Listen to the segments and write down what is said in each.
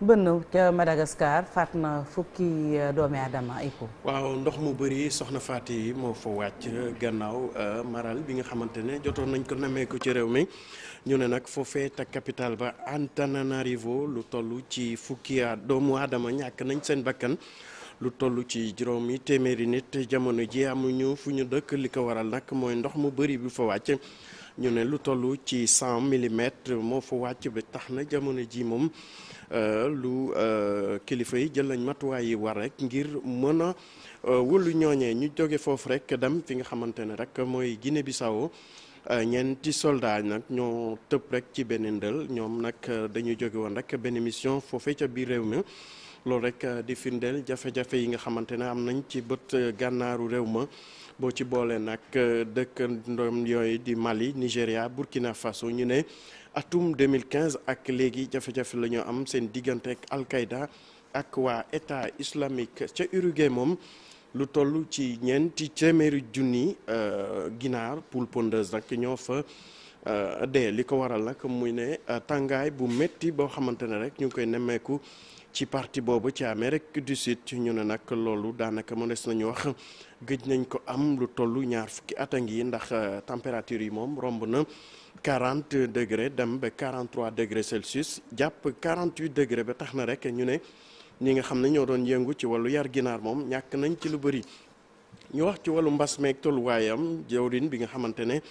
bënn ca Madagascar faat na fukki doomi aadama ipo. waaw ndox mu bëri soxna Faty moo fa wàcc gannaaw maral bi nga xamante ne jotoon nañ ko nemmeeku ci réew mi ñu ne nag foofee te capitale ba Antananarivo lu toll ci fukki doomu aadama ñàkk nañ seen bakkan lu toll ci juróomi téeméeri nit jamono ji amuñu fu ñu dëkk li ko waral nag mooy ndox mu bëri bi fa wàcc ñu ne lu toll ci 100 millimètres moo fa wàcc ba tax na jamono ji moom lu kilifa yi jël nañ matuwaay yi war rek ngir mën a wëlu ñooñee ñu jóge foofu rek dem fi nga xamante ne rek mooy Guinée Bissau ñeenti soldat nag ñoo tëb rek ci benn ndël ñoom nag dañu jóge woon rek benn mission foofee ca biir réew mi loolu rek di firndeel jafe-jafe yi nga xamante ne am nañ ci bët gànnaaru réew ma boo ci boole nag dëkk ndoom yooyu di Mali Nigéria Burkina Faso ñu ne atum 2015 ak léegi jafe-jafe la ñu am seen diggante ak Al-Qaïda ak waa état islamique ca Uruguay moom lu toll ci ñeenti téeméeri junni ginaar poule pondeuse nag ñoo fa dee li ko waral nag muy ne tàngaay bu métti boo xamante ne rek ñu ngi koy nemmeeku ci partie boobu ci Amérique du Sud ñu ne nag loolu daanaka mënees nañu wax gëj nañ ko am lu toll ñaar fukki at a ngi ndax température yi moom romb na 40 degré dem ba 43 degré Celsius jàpp 48 degré ba tax na rek ñu ne ñi nga xam ne ñoo doon yëngu ci wàllu yar ginaar moom ñàkk nañ ci lu bëri. ñu wax ci wàllu mbas meeg tolluwaayam jawrin bi nga xamante ne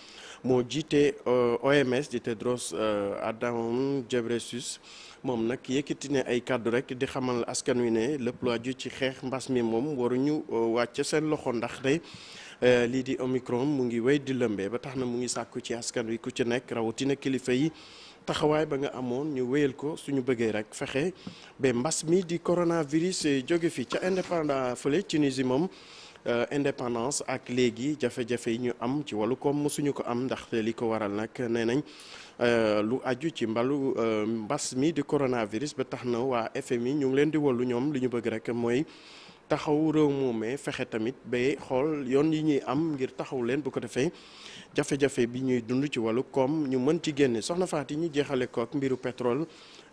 moo jiite OMS di Tedros Adhanom Ghebreyesus moom nag yëkkati ne ay kàddu rek di xamal askan wi ne lépp lu aju ci xeex mbas mi moom waruñu wàcc seen loxo ndax day lii di Omicron mu ngi wéy di lëmbee ba tax na mu ngi sàkku ci askan wi ku ci nekk rawatina kilifa yi taxawaay ba nga amoon ñu wéyal ko suñu bëggee rek fexe ba mbas mi di coronavirus jóge fi ca indépendant fële Tunisie moom indépendance ak léegi jafe-jafe yi ñu am ci wàllu koom mosuñu ko am ndaxte li ko waral nag nee nañ lu aju ci mbas mi di coronavirus ba tax na waa FMI ñu ngi leen di wollu ñoom li ñu bëgg rek mooy taxaw réew moomee fexe tamit ba xool yoon yi ñuy am ngir taxaw leen bu ko defee jafe-jafe bi ñuy dund ci wàllu koom ñu mën ci génne soxna Faty ñu jeexale ko ak mbiru pétrole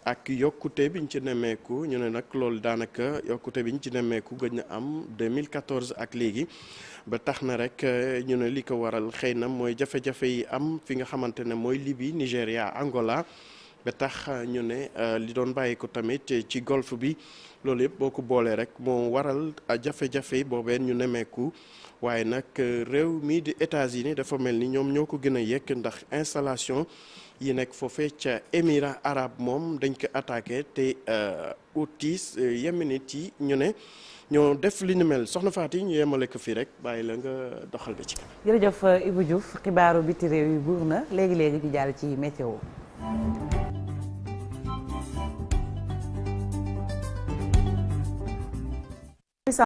ak yokkute biñ ci nemmeeku ñu ne nag loolu daanaka yokkute biñ ci nemmeeku gëj na am 2014 ak léegi ba tax na rek ñu ne li ko waral xëy na mooy jafe-jafe yi am fi nga xamante ne mooy Libye Nigéria Angola ba tax ñu ne li doon bàyyi ko tamit ci golfe bi loolu yëpp boo ko boolee rek moo waral jafe-jafe boobee ñu nemmeeku waaye nag réew mii di États-Unis dafa mel ni ñoom ñoo ko gën a yekk ndax installation yi nekk foofee ca Émirats arabes moom dañ ko attaqué te Houthis yéménite yi ñu ne ñoo def li ni mel soxna Faty ñu yemale ko fii rek bàyyi la nga doxal ba ci kanam. jërëjëf Ibou Diouf xibaaru biti réew yi buur na léegi-léegi ñu jàll ci météo.